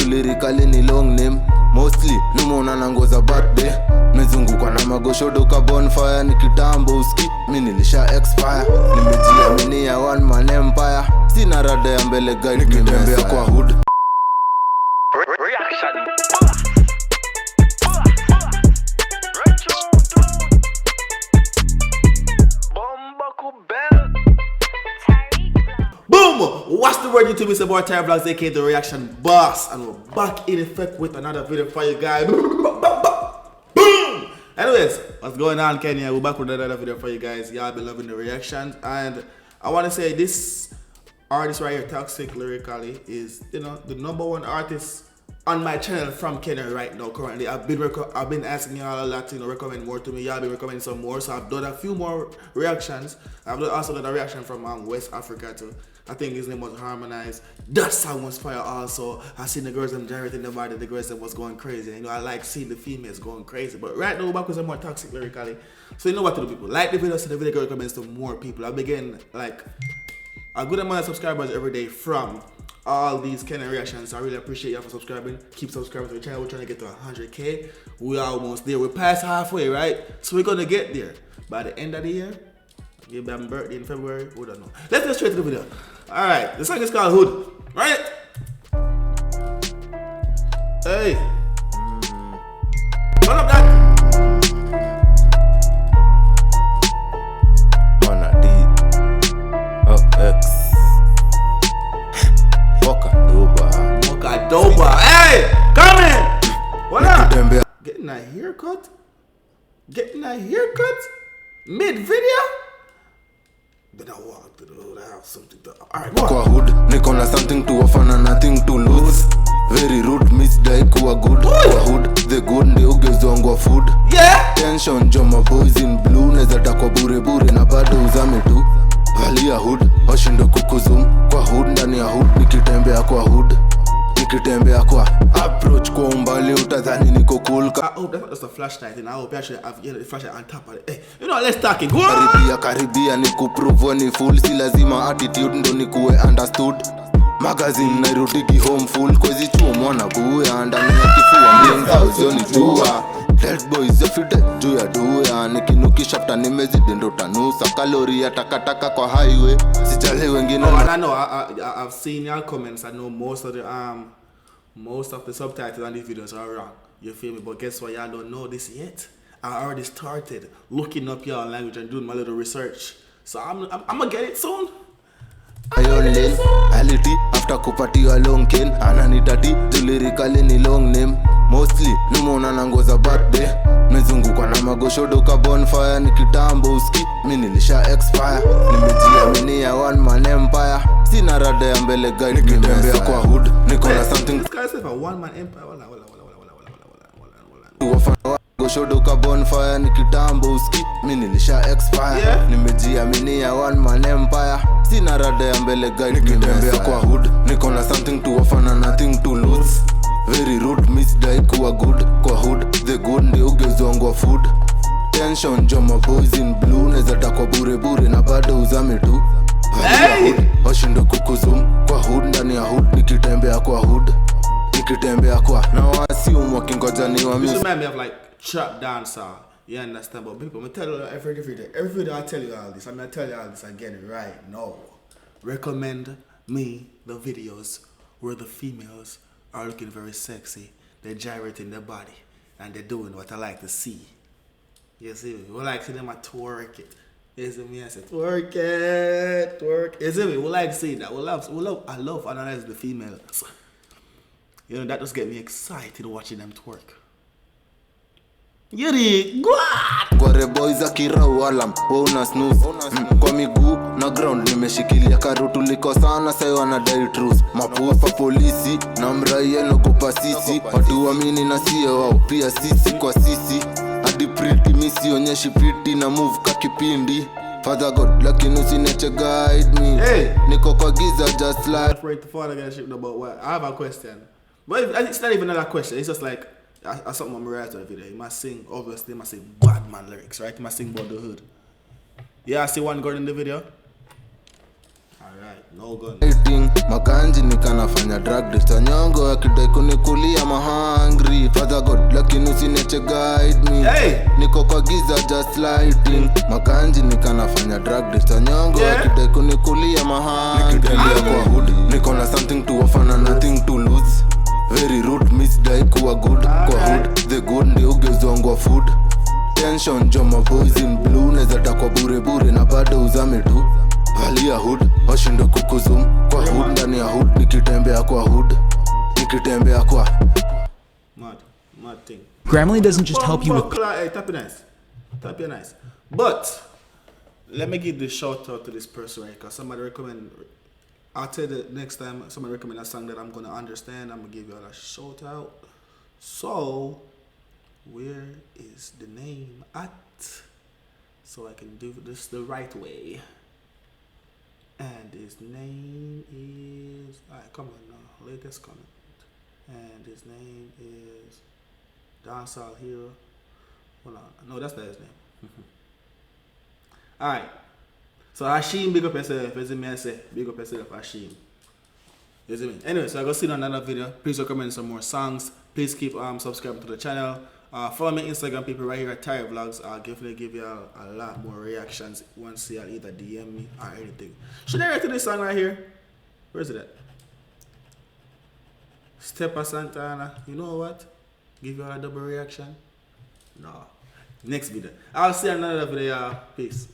Lyrically ni long name. Mostly nimeona na nguo za birthday. Mezungukwa na magoshodo ka bonfire. Ni kitambo uski, mi nilisha expire. Nimejiaminia one man empire. Sina rada ya mbele guide, nikitembea kwa hood. Reaction. Boom! What's the word, YouTube? It's your boy Tyrik Vlogs, aka The Reaction Boss, and we're back in effect with another video for you guys. Boom! Anyways, what's going on, Kenya? We're back with another video for you guys. Y'all been loving the reactions, and I want to say this artist right here, Toxic Lyrikali, is, you know, the number one artist on my channel from Kenya right now. Currently, I've been asking y'all a lot to, you know, recommend more to me. Y'all been recommending some more, so I've done a few more reactions. I've also done a reaction from West Africa too. I think his name was Harmonize. That song was fire also. I seen the girls them gyrating the body, the girls that was going crazy. You know, I like seeing the females going crazy. But right now we're back with some more Toxic Lyrikali. So you know what to do, people. Like the video so the video recommends to more people. I begin like a good amount of subscribers every day from all these Kenyan reactions. So I really appreciate y'all for subscribing. Keep subscribing to the channel. We're trying to get to 100K. We're almost there. We're past halfway, right? So we're gonna get there by the end of the year. Give them birthday in February. We don't know. Let's get straight to the video. All right, the song is called Hood, right? Hey, turn up that. Mana D O X Moka Doba. Mokadoba. Hey, come in. What up? Nikitembea Getting a haircut? Getting a haircut? Mid video? Then I walk to the hood. I have something to. Alright, go kwa on. hood, niko na something to offer na nothing to lose. Very rude, misdai kuwa good. Kwa hood the good ndio ugezwangwa food. Tension joma boys in blue, neza takwa bure bure na bado uzame tu. Valia hood washinde kukuzum. Kwa hood, ndani ya hood, nikitembea kwa hood, nikitembea kwa approach kwa umbali utadhani niko cool. I hope that's not just a flashlight, and I hope you actually have, you know, the flashlight on top of it. Hey, you know, let's talk it. Go on. Karibia karibia ni kuprove ni full, si lazima attitude ndo nikuwe understood. Magazine nairudigi home full kwezi chuo mwana buya ndani ya kifua mlinza usionijua. Dead boys everyday juu ya duya nikinukisha after nimezidi ndo tanusa kalori ya takataka kwa highway sijali wengine. Oh, and I know I've seen your comments. I know most of the subtitles on these videos are wrong. You feel me? But guess what? Y'all don't know this yet. I already started looking up y'all language and doing my little research. So I'm gonna get it soon. Iron lane ality after kupatiwa long cane ananitati juu lyrically ni long name. Mostly nimeona na nguo za birthday, mezungukwa na magoshodo ka bonfire. Ni kitambo uski, mi nilisha expire. Nimejiaminia one man empire. Sina rada ya mbele guide, nikitembea kwa hood niko na something This guy said a one man empire. Wala, wala, wala, wala, wala, wala, wala, wala, wala. Goshodo ka bonfire. Ni kitambo uski, mi nilisha expire. Nimejiaminia one man empire. Sina rada ya mbele guide, nikitembea kwa hood niko na something to offer na nothing to lose. Very rude, misdai kuwa good. Kwa hood the good ndio ugezwangwa food. Tension joma boys in blue, neza takwa bure bure na bado uzame tu. Valia Hey! hood washinde kukuzum. Kwa hood, ndani ya hood, nikitembea kwa hood, nikitembea kwa na wasium wakingoja ni wa This remind me of like trap dancer. You understand? But people, I tell you every day, every day I tell you all this. I'm gonna tell you all this again right now. Recommend me the videos where the females are looking very sexy. They're gyrating their body and they're doing what I like to see. You see me? We like see them a twerk it. You see me? I say twerk it, twerk. You see me? We like seeing that. We love. I love analyze the females. You know, that just get me excited watching them twerk. Yuri, God! Kware boys akirau alam we una snooze. Kwa miguu na ground nimeshikilia karu tulikosana sai wanadai truce mapufa polisi na mraia nogopa sisi watu wamini na sie wao pia sisi kwa sisi hadi pretty mi sionyeshi piti na move ka kipindi. Father God, lakini usiniache, guide me. Hey! Niko kwa giza just like Afraid to father gonna shit, no, but what? I have a question. But it's not even another question. It's just like something I'm realizing the video. He must sing, obviously, he must sing bad man lyrics, right? He must sing about the hood. Yeah, I see one girl in the video. Alright. Alright, no guns. Lighting, maganji nikanafanya drug deals. Anyongo akidai kunikulia mahangri. Father God lakini usiniache guide me. Hey! Niko kwa giza just lighting. Maganji nikanafanya drug deals. Anyongo akidai kunikulia mahangri. Nikitembea kwa hood, niko na something to offer na nothing to lose. Very rude, miss dai kuwa good. Kwa hood, the good ndio ugeuzwangwa food. Tension joma boys in blue, neza takwa bure bure na bado uzame tu. Valia hood, washinde kukuzum. Kwa hood, ndani ya hood, nikitembea kwa hood. Nikitembea kwa Mad, mad thing. Grammarly doesn't just help you with Hey, tap it nice. Tap it nice. But let me give this shout out to this person right, because somebody recommend. I'll tell you the next time somebody recommend a song that I'm gonna understand, I'm gonna give you all a shout out. So where is the name at? So I can do this the right way. And his name is, alright, come on now, latest comment. And his name is Dancehall Hero. Hold on, no, that's not his name. Alright. So Hashim, big up yourself. You see me, I say, big up yourself, Hashim. You see me? Anyway, so I go see you on another video. Please recommend some more songs. Please keep subscribing to the channel. Follow me on Instagram, people, right here at Tyra Vlogs. I'll definitely give you a lot more reactions once y'all either DM me or anything. Should I react to this song right here? Where is it at? Steppa Santana. You know what? Give y'all a double reaction? No. Next video. I'll see you another video, y'all. Peace.